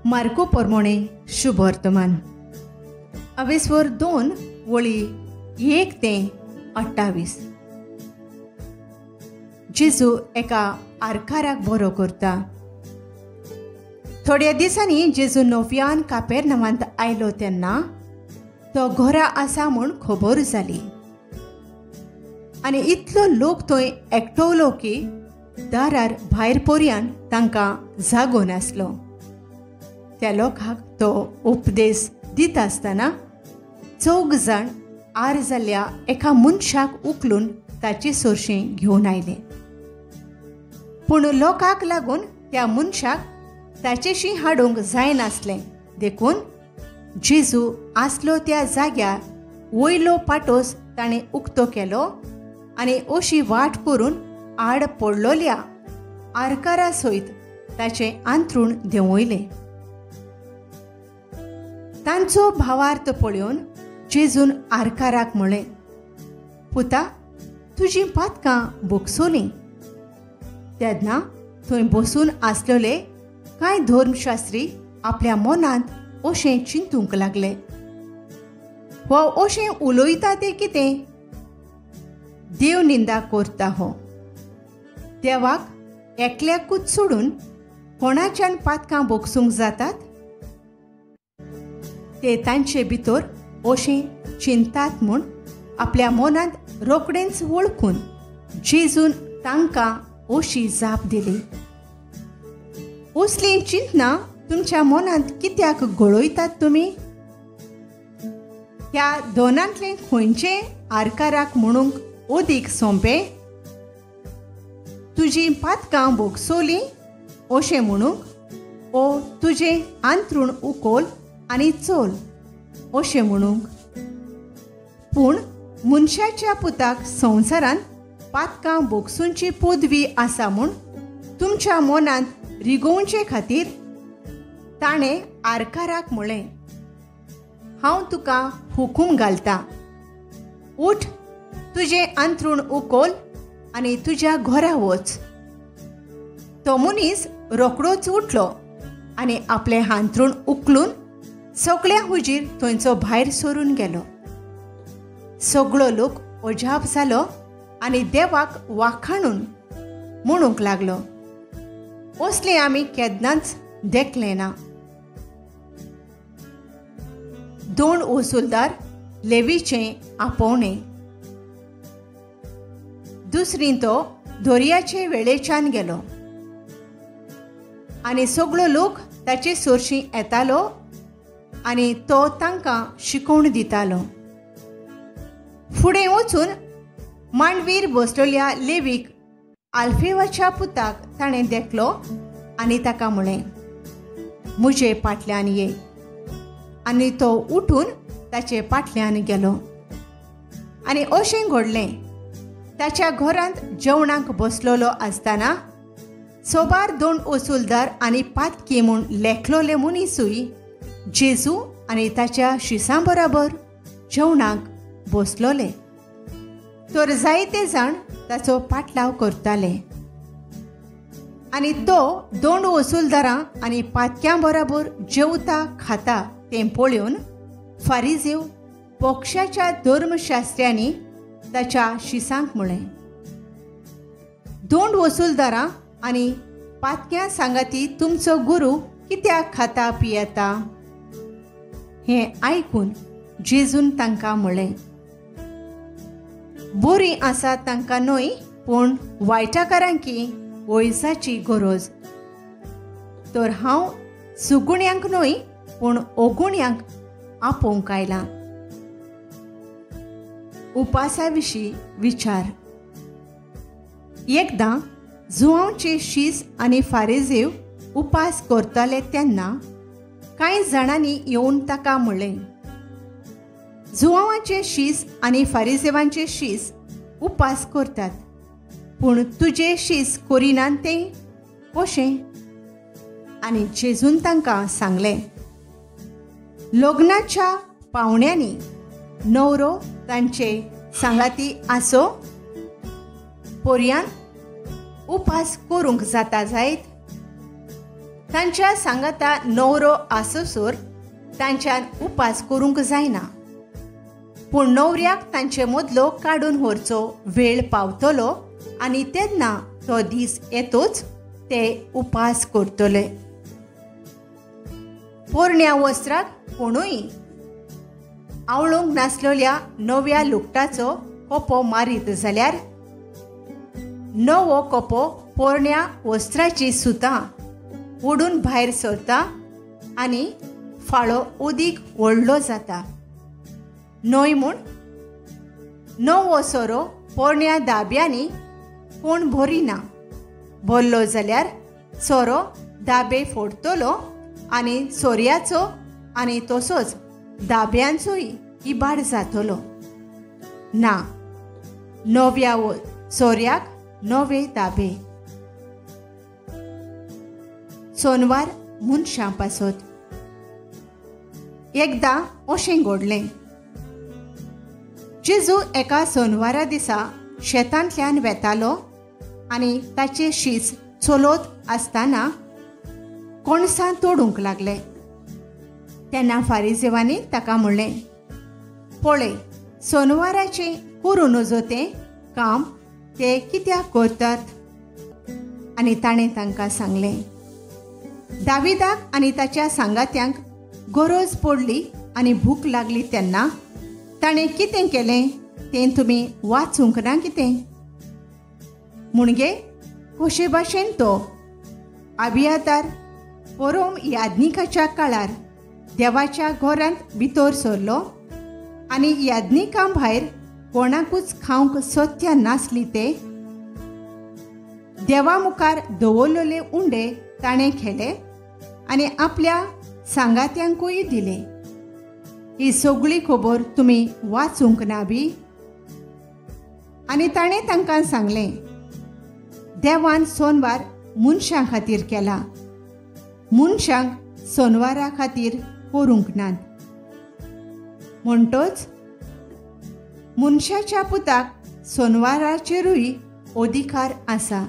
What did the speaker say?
Marco पोरमोणे शुभवर्तमान अवेस्वर 2 वळी 1 ते 28. जेजू एका आरकाराक बरो करता. थोड्या दिसांनी जेजू नव्यान कापेरनावांत आयलो तेन्ना तो घरा आसा म्हूण खबर जाली आनी इतलो लोक थंय एकटवलो की दारार भायर पर्यान तांकां जागो नासलो. त्या लोकांक तो उपदेश दिता आसतना 4 जाण आर जाल्ल्या एका मनशाक उखलून ताची सोरशीं घेवन आयले. पूण लोकांक लागून त्या मनशाक ताचेशी हाडूंक जायनासलें, देखून जेजू आसलो त्या जाग्यार वयलो पाटोस ताणें उक्तो केलो आनी अशी वाट करून आड पडलोल्या आरकारा सयत ताचें आंतरूण देंवयलें. तांचो भावार्थ पळोवन जेजून आरकाराक म्हळें, पुता, तुजीं पातकां भोगसोलीं. तेन्ना थंय बसून आसलेले कांय धर्मशास्त्री आपल्या मनांत अशें चिंतूंक लागले, हो अशें उलयता तें कितें? देव निंदा करता हो. देवाक एकल्याकूच सोडून कोणाच्यान पातकां भोगसूंक जातात? ते तांचे भितर अशें चिंतात म्हूण आपल्या मनांत रोखडेंच वळखून जेजून तांकां अशी जाप दिली, असलीं चिंतना तुमच्या मनांत कित्याक घोळयतात तुमी? ह्या दोनांतलें खंयचें आरकाराक म्हणूंक अदीक सोंपें, तुजीं पातकां भोगसोलीं अशें म्हणूंक, ओ तुजें आंतरूण उकोल आनी चोल अशें म्हणूंक? पूण मनशाच्या पुताक संवसारांत पातकां भोगसूंची पदवी आसा म्हूण तुमच्या मनांत रिगोवचे खातीर ताणें आरकाराक म्हळें, हांव तुका हुकूम घालतां, उठ, तुजें आंतरूण उकोल आनी तुज्या घरा वच. तो मनीस रोखडोच उठलो आनी आपलें हांतरूण उखलून सगळ्या हुजीर थंयचो भायर सरून गेलो. सगळो लोक अजाप जालो आनी देवाक वाखाणून म्हणूंक लागलो, असलें आमी केन्नाच देखलें ना. 2 वसुलदार लेवीचें आपोवणें. दुसरी तो दर्याचे वेळेच्यान गेलो आनी सगळो लोक ताचे सोरशीं येतालो आनी तो तांकां शिकोवण दितालो. फुडें वचून मांडवीर बसलेल्या लेवीक आल्फेवाच्या पुताक ताणें देखलो आनी ताका म्हळें, म्हजे फाटल्यान ये. आनी तो उठून ताचे फाटल्यान गेलो. आनी अशें घडलें, ताच्या घरांत जेवणाक बसलेलो आसतना सोबार 2 वसुलदार आनी पातकी म्हूण लेखलोले मनीसूय जेजू आनी ताच्या शिसां बराबर जेवणाक बसलोले. तर जायते जाण ताचो पाटलाव करताले आनी तो 2 वसुलदारां आनी पातक्यां बराबर जेवता खाता तें पळोवन फारिजेव पक्षाच्या धर्मशास्त्र्यांनी ताच्या शिसांक म्हळें, 2 वसुलदारां आनी पातक्यां सांगाती तुमचो गुरू कित्याक खाता पियेता? हें आयकून जेजून तांकां म्हळें, बरीं आसा तांकां न्हय, पूण वायटाकारांकी वयसाची गरज. तर हांव सुगुण्यांक न्हय पूण ओगुण्यांक आपोवंक आयलां. उपासा विशीं विचार. एकदां जुआंवचे शीस आनी फारेजेव उपास करताले तेन्ना कांय जाणांनी येवन ताका म्हळें, जुआंवाचे शीस आनी फारिजेवांचे शीस उपास करतात, पूण तुजे शीस करिनात तें कशें? आनी जेजून तांकां सांगलें, लग्नाच्या पावण्यांनी न्हवरो तांचे सांगाती आसो पर्यान उपास करूंक जाता जायत? तांच्या सांगाता न्हवरो आसोसर तांच्यान उपास करूंक जायना, पूण न्हवऱ्याक तांचे मदलो काडून व्हरचो वेळ पावतलो आनी तेन्ना तो दीस येतोच ते उपास करतले. पोरण्या वस्त्राक कोणूय आवळूंक नासलेल्या नव्या लुगटाचो कोपो मारीत जाल्यार नवो कोपो पोरण्या वस्त्राची सुतां ओडून भायर सरता आनी फाळो अदीक व्हडलो जाता. न्हय म्हूण नवो सोरो पोरण्या दाब्यांनी कोण भरिना, भरलो जाल्यार सोरो दाबे फोडटलो आनी सोऱ्याचो आनी तसोच दाब्यांचोय इबाड जातलो. ना, नव्या सोऱ्याक नवे दाबे. सोनवार मनशां पासत. एकदां अशें घडलें, जेजू एका सोनवारा दिसा शेतांतल्यान वेतालो आनी ताचे शीस चलत आसतना कणसां तोडूंक लागले. तेन्ना फारिजेवांनी ताका म्हणलें, पळय, सोनवाराचें करूं नजो तें काम ते कित्याक करतात? आनी ताणें तांकां सांगलें, दाविदाक आनी ताच्या सांगात्यांक गरज पडली आनी भूक लागली तेन्ना ताणें कितें केलें तें तुमी वाचूंक ना कितें? म्हणगे कशे भाशेन तो आबियातार परोम याज्ञिकाच्या काळार देवाच्या घरांत भितर सरलो आनी याज्ञिकां भायर कोणाकूच खावंक सत्या नासली ते देवा मुखार दवरलेले उंडे ताणें खेले आनी आपल्या सांगात्यांकूय दिले. ही सगळी खबर तुमी वाचूंक ना बी? आनी ताणें तांकां सांगलें, देवान सोनवार मनशां खातीर केला, मनशांक सोनवारा खातीर करूंक नात. म्हणटच मनशाच्या पुताक सोनवाराचेरूय अधिकार आसा.